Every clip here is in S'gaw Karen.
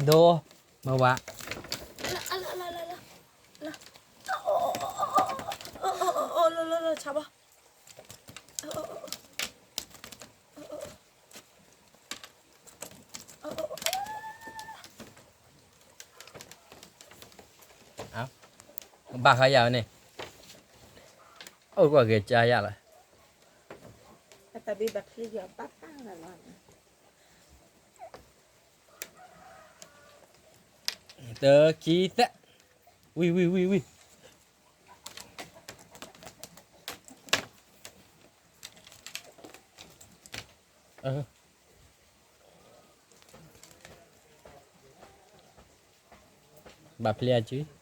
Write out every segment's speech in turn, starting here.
ဒိ, မဝါ, လၢလၢလၢလၢလၢ, ဘၣ်ဃးယၤန့ၣ်, အိၣ်ကွၢ်ဂဲၤကၢယၤလီၤ, တၢ်ဘၣ်ချံယီၤပၢ်ပၢ်လီၤလီၤ, တၢ်ခံသၢ, ဝံၤ ဝံၤ ဝံၤ ဝံၤ, ဘၣ်ဖျဲၣ်အစု,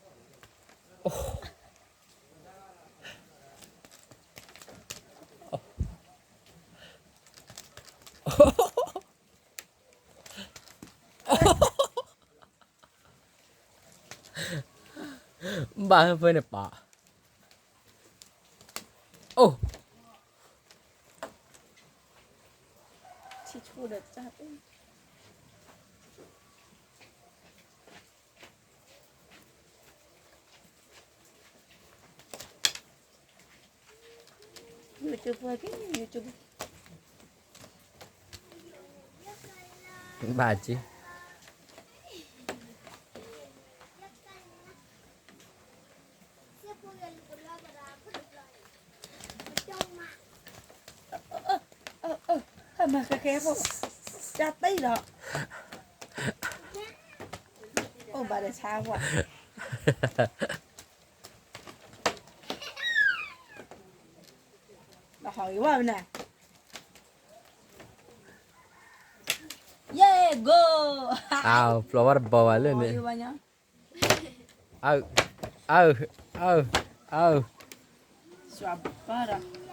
ဘၣ်ဟၢဖၢန့ၣ်ပာ်, အိၣ် ဘၣ်က့ၤ မၤကဲကဲဖိ, တၢ်တံၢ်လီၤ, အိၣ်ဘၣ်ဒီးဆါကွၢ်, လီၤဟီၣ်ဂ့ၤဝဲမနုၤ, ယဲၢ် goal, ပျီဝဲတဘီဘၣ်လၢန့ၣ်, အၢ အၢ အၢ အၢ, စွၤဘၣ်ဒီး